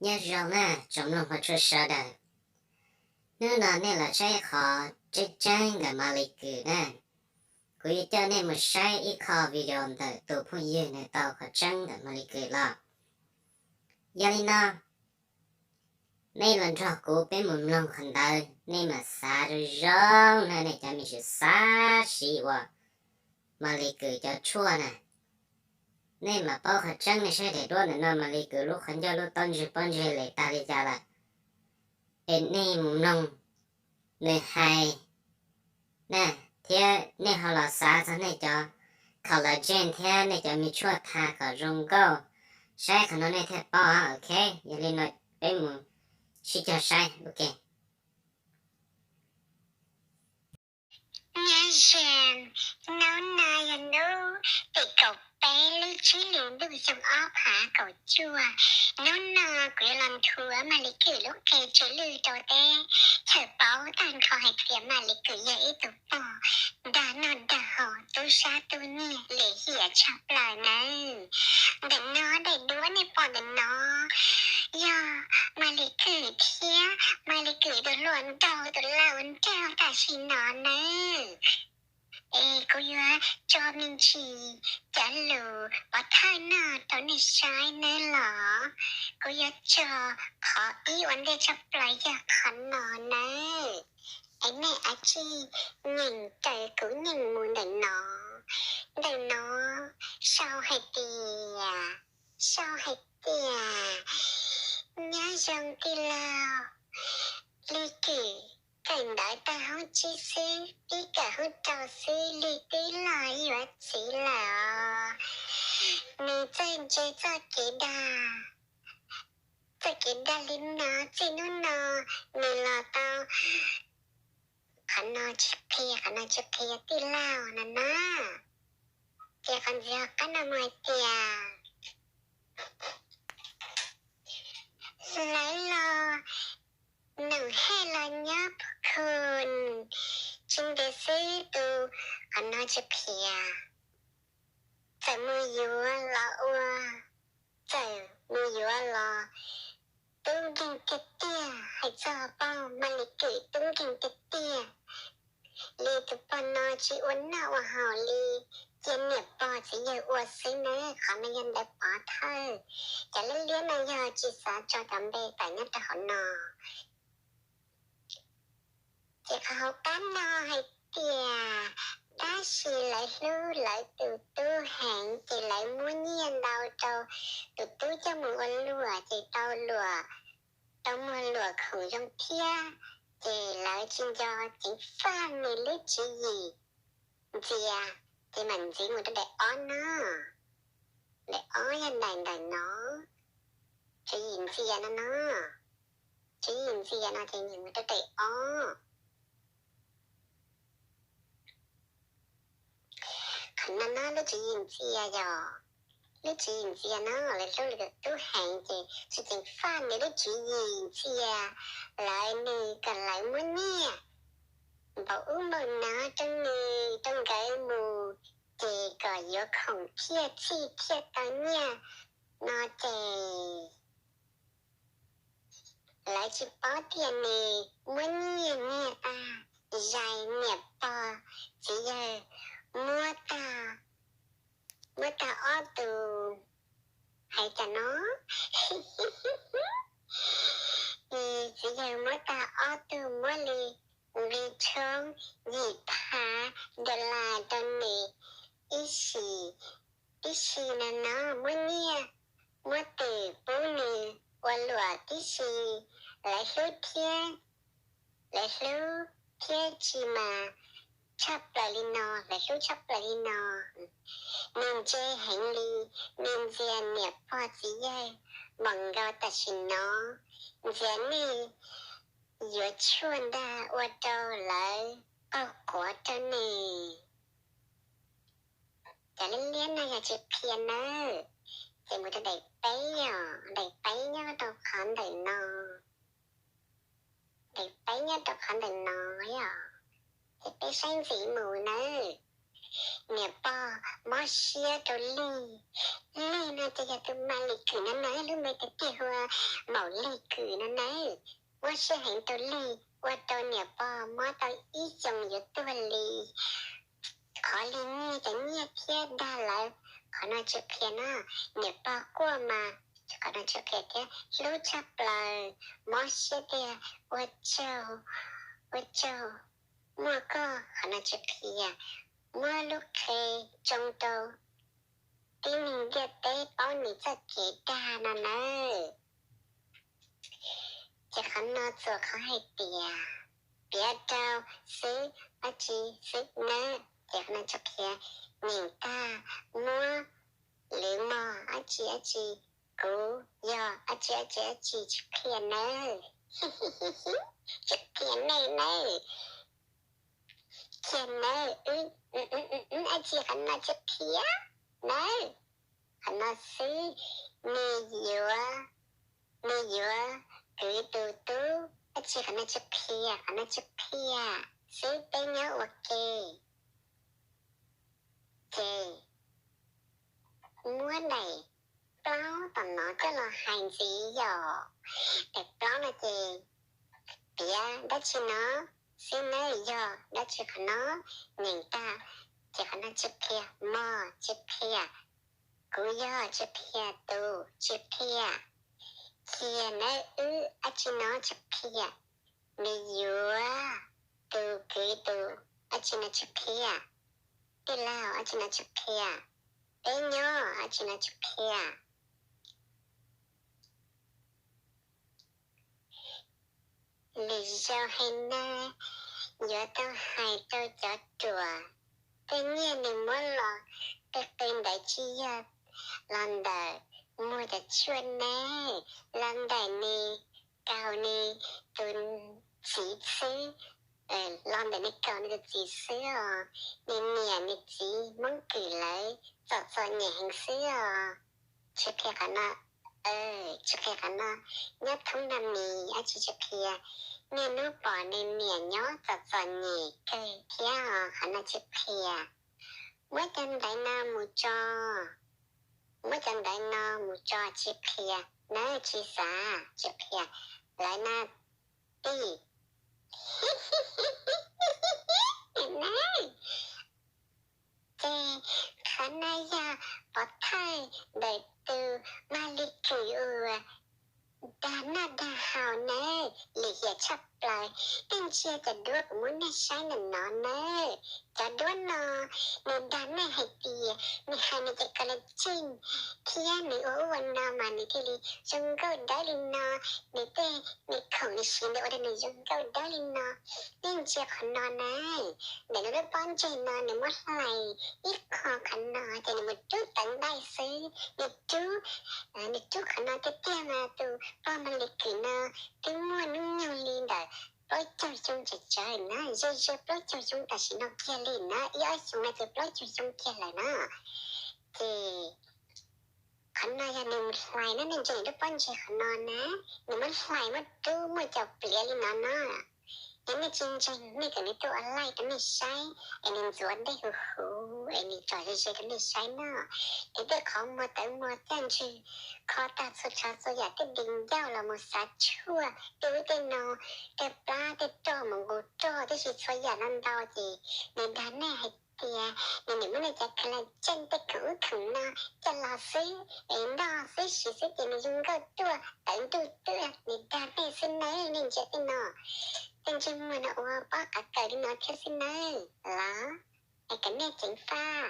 Nyob zoo na tsoom mloog hmov tshua sawv daws. Hnub no nej los saib qhov tseeb tseeb ntawm Malis Kws na. Kuv yuav coj nej mus saib ib qho video ntawm tus phooj ywg nws tau qhov tseeb ntawm Malis Kws los. Yog li no, nej los nrog kuv peb mus mloog qhov ntawd, nej mam xav zoo zoo na nej cov me ntsis xav siv uas Malis Kws cov tshuaj na. Nej mam paub qhov tseeb, nej saib daim duab ntawm no, Malis Kws lub qhov ncauj lub taub ntswg pob ntseg les tag li cas lawm. Es nej mus mloog nws hais na, thiab nej ho los xav txog nej cov collagen thiab nej cov me tshuaj tha kom zoo nkauj. Saib qhov no nej thiaj paub, ok. Yog li no peb mus sib cog saib, ok. Nyob zoo, hnub no yog hnub tim kaum peb lub tsib hlis ntuj xyoo ob phav kaum cuaj. Hnub no kuv yuav los nthuav Malis Kws lub qe tsw lwj rau peb txhawm paub tag nrho hais tias Malis Kws yog ib tug pog dag noj dag haus, tub sab tub nyiag, lim hiam tshaj plaws nawb. Ntawm no daim duab nej pom ntawm no yog Malis Kws thiab Malis Kws tus hluas nraug tus laus nraug tam sim no nawb. Es kuv yuav tso me ntsis cov lus pov thawj no rau nej saib nawb los. Kuv yuav tso qhov ib ua ntej tshaj plaws yog qhov no nawb. Es nej ua tsis nyeem raws kuv nyeem mus ntawm no. Ntawm no sau hais tias, sau hais tias, nyob zoo tij laug, Lis Kws kawm ntawv tag hoob tsib xwb, pib kawm hoob rau xwb, Lis twb los yuav txiv lawm os. Nws txawj ntse txoj kev dag, txoj kev dag li no, txij hnub no nws los tau, qhov no tsis qhia, qhov no tsis qhia tij laug no na. Ces qhov ntxiv qab no mus hais tias, lawv los nws hej los nyob pub khu tsis ntev xwb tus, qhov no tsis qhia. Txawm mus yuav los ua, txawm mus yuav los tub nkeeg tiag tiag, hais txog pog Malis Kws tub nkeeg tiag tiag. Li tus pog no tsis ua noj ua haus li, cia niam pog txiv yawg ua xwb nawb. Qhov no yog ntawv pov thawj, cov liab liab no yog tsis xav tso cov npe tawm nyob rau hauv no. Ces qhov hauv qab no hais tias, tab sis lawv hlub lawv tus tub heev ces lawv muab nyiaj ntau rau tus tub coj mus ua luam ces tau luam, tau muag luam khoom zoo thiab, ces lawv tsis nco ceev faj nws lub tswv yim ntxias. Ces mam ntxiv mus rau daim ob no, daim ob yog daim ntawm no, tswv yim ntxias no no, tswv yim ntxias no ces nyeem mus rau daim ob. Qhov no no lub tswv yim ntxias yog, lub tswv yim ntxias no lawv hlub lawv tus tub heev ces tsis ceev faj nws lub tswv yim ntxias lawv, nws kom lawv muab nyiaj npaum ub npaum no rau nws rau nkawd mus, ces kom yuav khoom thiaj txhij thiaj tau nyiaj no ces lawv tsis paub tias nws muab nyiaj nyiag tag, zais niam pog txiv yawg muab tag, muab tag ob tug, hais cas no, txiv yawg muab tag ob tug, muab li nqi tshoob yim phav dollar rau nws ib sim, tib si no no muab nyiaj, muab twm pub nws ua luam tib si. Lawv hlub thiab, lawv hlub thiab tsis mas tshaj plaws li no, lawv hlub tshaj plaws li no. Nws ntse heev li, nws ntxias niam pog txiv yawg npaum nkaus tam sim no, ntxias nej yuav tshuaj ntag ua rau lawv qaug quav rau nws. Cov liab liab no yog tsis qhia nawb. Ces mus rau daim peb os, daim peb nyob rau qhov ntawm no, daim peb nyob rau qhov ntawm no os. Ces peb saib ntxiv mus nawb. Niam pog mob siab rau Lig. Lig no ces yog tus Maj Lis Kwm no na, lub npe tiag tiag hu ua Maum Lig Kwm no na. Mob siab heev rau Lig, ua rau niam pog mob tau ib xyoos yuav tuag li. Qhov Lig nyiag cov nyiaj thiab dag lawv, qhov no tsis qhia no. Niam pog quaj mas, qhov no tsis qhia thiab. Hlub tshaj plaws, mob siab tiag, ua tsaug, ua tsaug, muaj koj, qhov no tsis qhia. Muab lub qe tsoo rau tib neeg ntiaj teb paub nws txoj kev dag no nawb. Ces qhov no txuas qhov hais tias piav rau xwb, dab tsi xwb nawb. Ces qhov no tsis qhia. Nyeem tag, muab lwv mog, dab tsi dab tsi, kuv yog dab tsi dab tsi dab tsi, tsis qhia nawb. Tsis qhia nej nawb. Qhia nawb, wb, dab tsi, qhov no tsis qhia nawb. Qhov no xwb, nws yuav, nws yuav kwv tus tub, dab tsi, qhov no tsis qhia, qhov no tsis qhia xwb, peb nyob ua ke. Ces muab daim plaub tom no coj los hais ntxiv yom. Daim plaub no ces piav dab tsi no xwb nawb, yog dab tsi qhov no. Nyeem tag, ces qhov no tsis qhia, mog tsis qhia, kuv yog tsis qhia, tus tsis qhia, qhia nawb, wb dab tsi no tsis qhia, nws yuav, tus kwv tus, dab tsi no tsis qhia, tij laug dab tsi no tsis qhia, peb nyob dab tsi no tsis qhia. Lwm zaus hais no yuav tau hais rau cov ruam, tej nyiaj nws muab los qi qi ntawd tsis yog los ntawm muag cov tshuaj ne, los ntawm nws kaus nws tus txiv xwb, los ntawm nws kaus nws tus txiv xwb os. Nws niam nws txiv Hmoob Kwm lawv txom txom nyem heev xwb os. Tsis qhia qhov no, tsis qhia qhov no, nyob thoob no mis dab tsi tsis qhia. Niaj hnub pom nws niam nyob txom txom nyem kawg thiab os, qhov no tsis qhia. Muab cov ntawv no mus tso, muab cov ntawv no mus tso, tsis qhia nawb, tsis xav, tsis qhia. Lawv no tij, ces qhov no yog pov thawj ntawm tus Maj Lis Kwm uas dag noj dag haus nawb, lim hiam tshaj plaws. Nej ntsia cov duab kuv muab nej saib ntawm no nawb. Cov duab no nws dag nej hais tias nws hais nws cov collagen thiab nws ua ub ua no mas nws thiaj li zoo nkauj dawb li no. Nws tej, nws khoom nws siv ntawd ua rau nws zoo nkauj dawb li no. Nej ntsia qhov no na, ntawm nws lub pob ntseg no nws muab hlais ib qho qhov no ces nws mus rub tawv nqaij xwb. Nws rub, nws rub qhov no tiag tiag mas tus pog Maj Lis Kwm no twb muaj hnub nyoog li ntawm plaub caug xyoo tsawg tsawg na, ze ze plaub caug xyoo tam sim no kiag li na, ib ob xyoo no ces plaub caug xyoo kiag lawm na. Ces qhov no yog nws mus hlais na, nej ntsia nws lub pob ntseg qhov no na, nws muab hlais muab rub muaj cov pliav li no na. Yog nej tsis ntseeg, nej kom nws tuaj ua live rau nej saib, es nws ntxuav dej huv huv es nws tso ze ze rau nej saib no. Ces tej qhov muag tawv muag txaj ntswg kho tag txhua tsav txhua yam, tej di ncauj los mus xav tshuaj tej ub tej no, tej plab tej roj mus nqus roj, tiam sis txhua yam no ntau ces nws dag nej hais tias nws nim muab nws cov collagen tej khoom ub khoom no coj los xwb es noj xwb siv xwb ces nws zoo nkauj tuaj tawv ntuj tuaj, nws dag nej xwb nawb. Nej ntsia tej no, tej ntsej muag no ua pob qav kaws li no thiab xwb nawb los. Es kom nej ceev faj,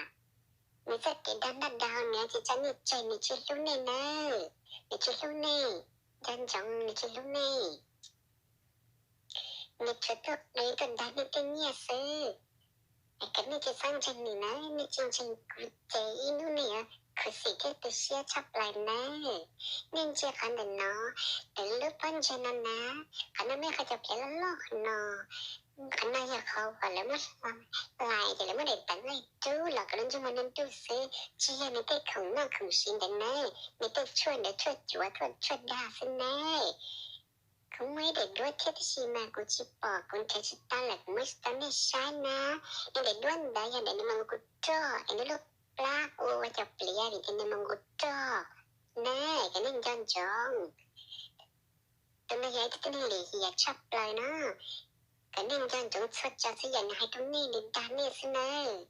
nws txoj kev dag noj dag haus nws tsis tso nej tseg, nws tsis hlub nej nawb, nws tsis hlub nej, nco ntsoov nws tsis hlub nej. Nws tsuas tuaj qi tuaj dag nej tej nyiaj xwb. Es kom nej tsis txhob ntseeg nws nawb, nej tsis ntseeg kuv ces ib hnub nej yuav khuv xim thiab tu siab tshaj plaws nawb. Nej ntsia qhov ntawm no, ntawm lub pob ntseg no na, qhov no muaj qhov cov pliav loj loj qhov no. Qhov no yog qhov uas lawv muab hlais ces lawv muab daim tawv nqaij rub los kom lub ntsej muag ntuj ntuj xwb, tsis yog nws tej khoom noj khoom siv ntawd nawb, nws tej tshuaj ntawd tshuaj cuav tshuaj dag xwb nawb. Kuv muaj ib daim duab thiab tab sis mas kuv tsis pom, kuv nrhiav tsis tau lawm, kuv muab tsis tau nej saib na. Nej daim duab ntawd yog daim nws mas kuv roj es nws lub plab ua ua cov pliav vim tias nws mas kuv roj na, kom nej nco ntsoov. Tus no yog ib tug tib neeg lim hiam tshaj plaws no. Kom nej nco ntsoov txhua tsav txhua yam nws hais rau nej, nws dag nej xwb nawb.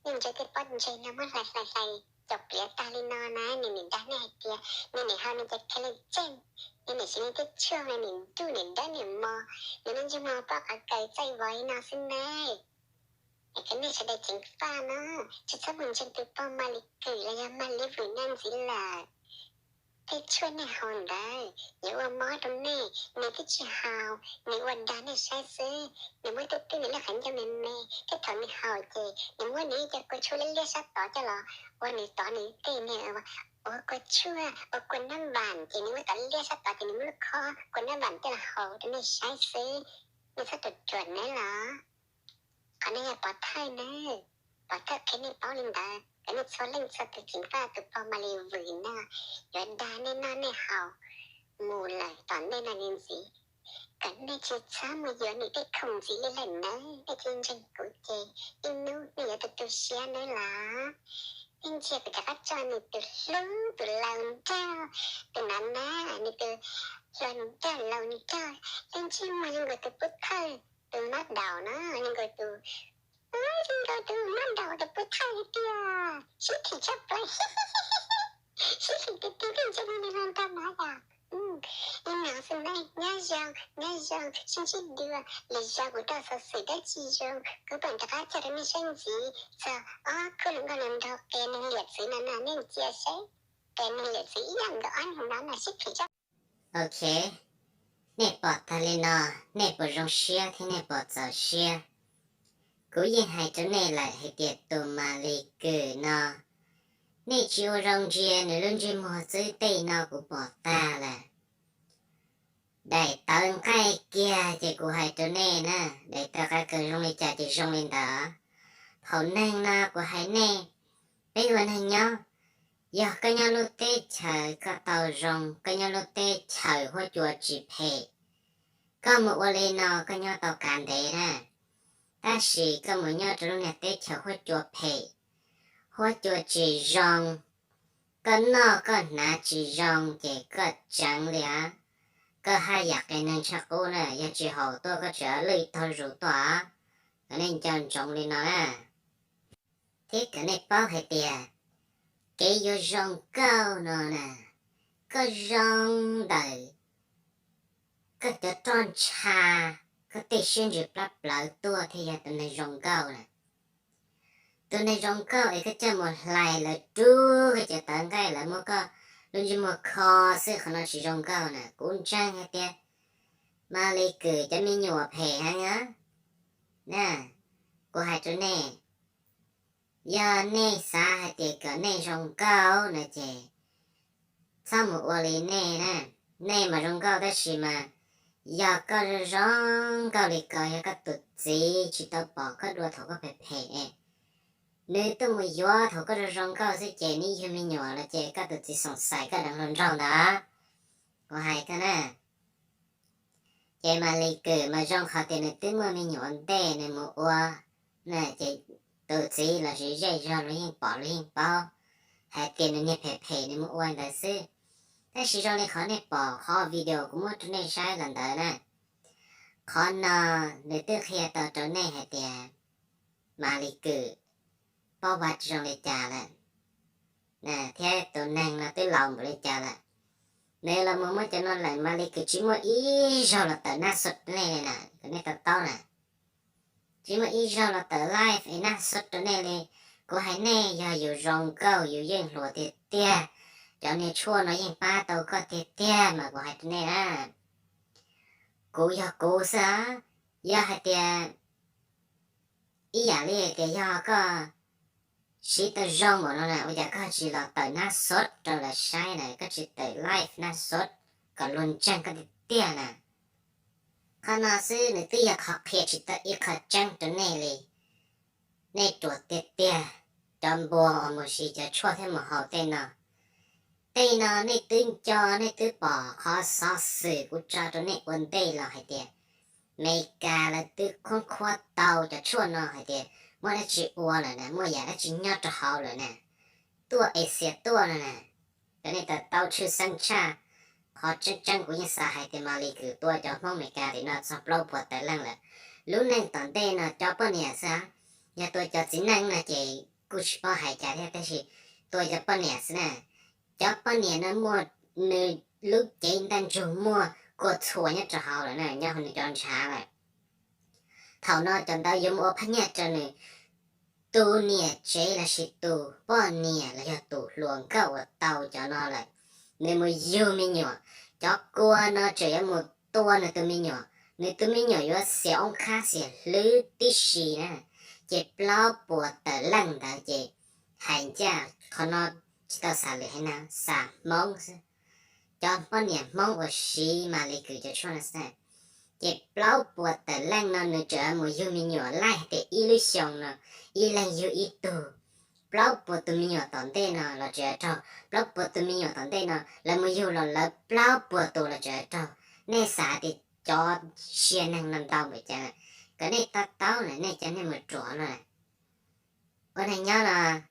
Nej ntsia tej pob ntseg no muab hlais hlais hlais cov pliav tag li no na, nws nim dag nej hais tias nws nim haus nws cov collagen, nws nim siv nws tej tshuaj no nim ntuj nim dawb nim mos, nws lub ntsej muag poj qav kaws txaij vov li no xwb nawb. Es kom nej sawv daws ceev faj no, tsis txhob mus ntseeg tus pog Mas Lis Kwm los yog Mas Lis Vwm no ntxiv lawm. Tej tshuaj nej haus ntawd yuav ua mob rau nej, nws twb tsis haus, nws ua dag nej saib xwb. Nws muab twb twb nws lub qhov ncauj me me, tej thaum nws haus ces nws muab nws ib co kua tshuaj liab liab sab tod coj los ua nws tod nws tej niag ua kua tshuaj ua kua nab vam, ces nws muab tod liab sab tod ces nws muab lub khob kua nab vam coj los haus rau nej saib xwb. Nej txhob ruam ruam nawb los. Qhov no yog pov thawj nawb, pov thawj qhia nej paub li ntawd, kom nej txhua leej txhua tus ceev faj tus pog Mas Lis Vwm no yuav dag nej noj nej haus mus lawm tom ntej no li ntxiv. Kom nej tsis txhob mus yuav nws tej khoom ntxiv li lawm nawb, nej cia li ntseeg kuv ces ib hnub nej yuav tu tu siab nawb los. Nej ntsia kuv rov qab tso nws tus hlub tus laus nraug, tus nav na, nws tus hluas nraug laus nraug, lub ntsej muag zoo nkaus tus pub thawj tus mab daum na, zoo nkaus tus, zoo nkaus tus mab daum tus pub thawj li tiag, sib phim tshaj plaws. Sib phim tiag tiag, nej ntsia nws hluas nraug na yom. Li no xwb nawb, nyob zoo nyob zoo, sib ntsib dua lwm zaus, kuv rau xov xwm dab tsi zoo kuv pam rov qab coj rau nej saib ntxiv txog ob khub hluas nkauj hluas nraug qia neeg liam txwv no no, nej ntsia saib, qia neeg liam txwv ib yam nkaus ob neeg no no, sib phim tshaj. Ok, nej pom tag li no, nej puas zoo siab thiab nej puas txaus siab? Kuv yeej hais rau nej lawm hais tias tus Mas Lis Kwm no, nej tsis ua zoo ntsia nws lub ntsej muag xwb, tej no kuv pom tag lawm. Daim tawv nqaij kiag ces kuv hais rau nej na, daim tawv qav kaws zoo li cas ces zoo li ntawd. Thaum neeg no kuv hais nej, peb ua neeg nyob, yog koj nyob lub teb chaws koj tau zoo, koj nyob lub teb chaws huab cua tsis phem, koj mus ua li no koj nyob tau kav ntev na. Tab sis koj mus nyob rau lub niag teb chaws huab cua phem, huab cua tsis zoo, koj noj koj hnav tsis zoo ces koj tseev li os. Koj haj yam qias neeg tshaj qub na, yog tsis haum tuaj koj tseem lwj taug zus tuaj os. Kom nej nco ntsoov li no na. Thiab kom nej paub hais tias kev yuav zoo nkauj no na, koj zoo ntawm koj cov roj ntsha, koj tej siab ntsws plab plawv tuaj thiaj yog tus neeg zoo nkauj na. Tus neeg zoo nkauj es koj coj mus hlais lawv rub koj cov tawv nqaij, lawv muab koj lub ntsej muag kho xwb, qhov no tsis zoo nkauj na. Kuv ntseeg hais tias Mas Lis Kwm cov me nyuam phem heev na. Kuv hais rau nej, yog nej xav hais tias kom nej zoo nkauj no ces txhob mus ua li nej na. Nej mas zoo nkauj tab sis mas yog koj zoo zoo nkauj li ko, yog koj tus txiv tsis tau pom koj dua thaum koj phem phem, nws tuaj mus yuav thaum koj zoo zoo nkauj xwb ces neb yug me nyuam los ces koj tus txiv xoom xais koj deev hluas nraug ntawd. Kuv hais koj na, ces Mas Lis Kwm mas zoo qhov tias nws twb muaj me nyuam ntej nws mus ua na, ces tus txiv lossis zej zog luag yeej pom luag yeej paub hais tias nws niag phem phem nws mus ua ntawd xwb. Tab sis zoo li qhov nej pom qhov video kuv muab rau nej saib los ntawd na, qhov no nws twb qhia tau rau nej hais tias Mas Lis Kwm paub Vaj tsis zoo li cas lawm, thiab tus neeg no twb laus npaum li cas lawm. Nws los mus muab cov no lawm, Mas Lis Kwm tsis muaj ib zaug los tawm nab xov rau nej li na, kom nej to taub na. Tsis muaj ib zaug los tawm live es nab xov rau nej li. Kuv hais nej, yog yus zoo nkauj yus yeej hluas tiag tiag, cov niag tshuaj no yeej pab tau koj tiag tiag mas kuv hais rau nej na. Kuv yog kuv xwb, yog hais tias ib yam li hais tias yog koj siv tau zoo npaum no na, ua cas koj tsis los tawm nab xov rau lawv saib na, koj tsis tawm live nab xov kom luag ntseeg koj tiag tiag na. Qhov no xwb nws twb yog qhov qhia tsis tau ib qho tseeb rau nej li. Nej ruam tiag tiag, cov npua uas mus siv cov tshuaj thiab mus haus tej no, Tej no nej twb nco, nej twb pom qhov xov xwm kuv tso rau nej ua ntej los hais tias Meskas lawv twb khoob khuab tau cov tshuaj no hais tias muaj dab tsi ua lawm na, muaj yam dab tsi nyob rau hauv lawm na, tuaj Asia tuaj no na. Cov nej tau tau tshwj xeeb tshaj, qhov tseeb tseeb kuv yeej xav hais tias Malis Kws tua cov Hmoob Meskas tim no txog plaub puas tawm leej lawm. Lub neej tom ntej no cov poj niam xwb, yog tua cov txiv neej no ces kuj tsis paub hais cas thiab, tab sis tua cov poj niam xwb na. Cov poj niam no muaj nws lub cev ntaj ntsug muaj kua txhuas nyob rau hauv lawm na, nyob hauv nws cov ntshav lawm. Thaum no cov ntawd yuav mus ua phab nyaj rau nws tus niam tsev lossis tus poj niam los yog tus hluas nkauj uas tau cov no lawm, nws mus yug me nyuam. Cov kua no tseem yuav mus tua nws tus me nyuam, nws tus me nyuam yuav xiam oob qhab xiam hlwb tib si na. Ces plaub puas tawm leej ntawd ces hais ncaj qhov no tsis tau xav lwm haiv neeg, xav Hmoob xwb. Cov poj niam Hmoob uas siv Malis Kws cov tshuaj no xwb. Ces plaub puas tawm leej no nws tseem mus yug me nyuam laij tias ib lub xyoo no, ib leeg yug ib tug. Plaub puas tus me nyuam tom ntej no los tseem yuav raug, plaub puas tus me nyuam tom ntej no lawv mus yug los lawv plaub puas tus los tseem yuav raug. Nej xav tias cov siab neeg no ntau npaum cas? Kom nej to taub na, nej cov nej mus ruam no na. Ua neeg nyob los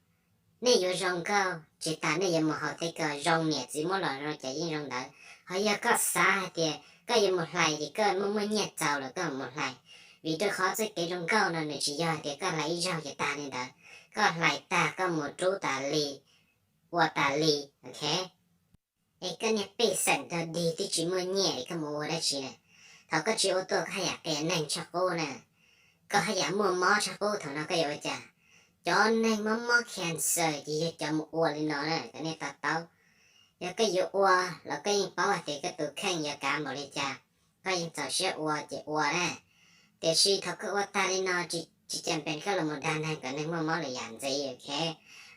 nej yuav zoo nkauj tsis tas nej yuav mus haus tej ko zoo, niam txiv muab los zoo cas yeej zoo ntawd. Ho yog koj xav hais tias koj yuav mus hlais ces koj muaj muaj nyiaj txaus lawm koj mus hlais, vim rau qhov txoj kev zoo nkauj no nws tsis yog hais tias koj hlais ib zaug ces tag li ntawd. Koj hlais tag koj mus rub tas li, ua tas li, ok. Es koj niag pej xeem dog dig twb tsis muaj nyiaj es koj mus ua dab tsi na? Thaum koj tsis ua tuaj koj haj yam qias neeg tshaj qub na, koj haj yam muaj mob tshaj qub, thaum no koj yuav ua cas? Cov neeg mob mob cancer ces yog cov mus ua li no na, kom nej to taub. Yog koj yuav ua los koj yeej paub hais tias koj tus kheej yuav kav npaum li cas, koj yeej txaus siab ua ces ua na. Tiam sis thaum koj ua tag li no tsis, tsis cam pes koj los mus dag neeg kom neeg muaj mob lwm yam ntxiv, ok.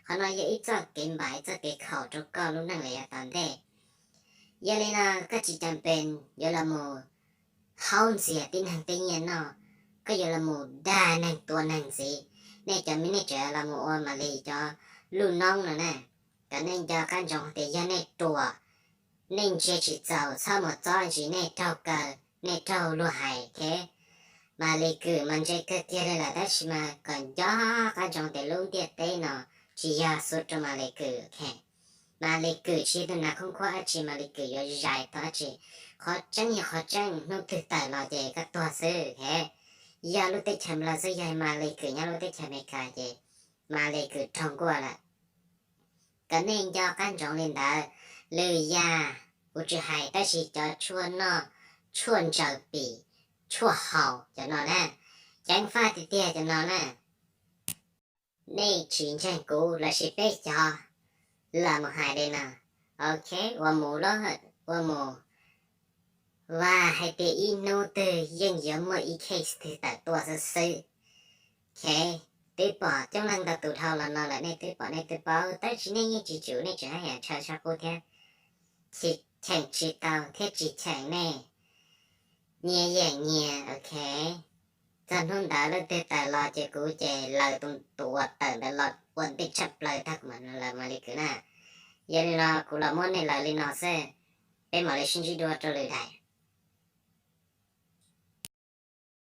Qhov no yog ib txoj kev npam, ib txoj kev khaum rau koj lub neej los yav tom ntej. Yog li no koj tsis cam pes yuav los mus haub ntxias tib neeg tej nyiaj noj, koj yuav los mus dag neeg tua neeg ntxiv. Nej cov me nej tseem los mus ua Malis cov luj noob no na, kom nej nco qab ntsoov tias yog nej ruam, nej ntsia tsis txaus txhob mus txob ntsis nej raug kaw, nej raug luag hais, ok. Malis Kws mas ntse kawg kiag li lawm tab sis mas kom nco qab ntsoov tias lub ntiaj teb no tsis yog xu rau Malis Kws, ok. Malis Kws tsis yog tus nas khoob khuab dab tsi, Malis Kws yuav zais tau dab tsi. Qhov tseeb yog qhov tseeb, hnub twg tawm los ces koj tuag xwb, ok. Yog lub teb chaws Nplog xwb, yog Malis Kws nyob lub teb chaws Amelikas ces Malis Kws raug nkuaj lawm. Kom nej nco qab ntsoov li ntawd. Lwm yam kuv tsis hais, tab sis cov tshuaj noj, tshuaj ntsaws pim, tshuaj haus cov no na, ceev faj tiag tiag cov no na. Nej tsis ntseeg kuv lossis peb cov los mus hais li no, ok, ua mus los ua mus, vam hais tias ib hnub twg yeej yuav muaj ib case twg tawm tuaj xwb xwb. Ok, twb pom coob leej ntau tus dhau los no lawm, nej twb pom nej twb paub, tab sis nej yeej tsis tsum, nej tseem haj yam ntshaw tshaj qub thiab. Tsis cheem tsis tau thiab tsis cheem nej, nyias yeem nyias, ok. Txog hnub ntawd leej twg tawm los ces kuv ces laws tus uas tawm ntawd los ua ntej tshaj plaws tag kuv mam laws Malis Kws na. Yog li no kuv los muab nej laws li no xwb, peb mam li sib ntsib dua rau lwm daim.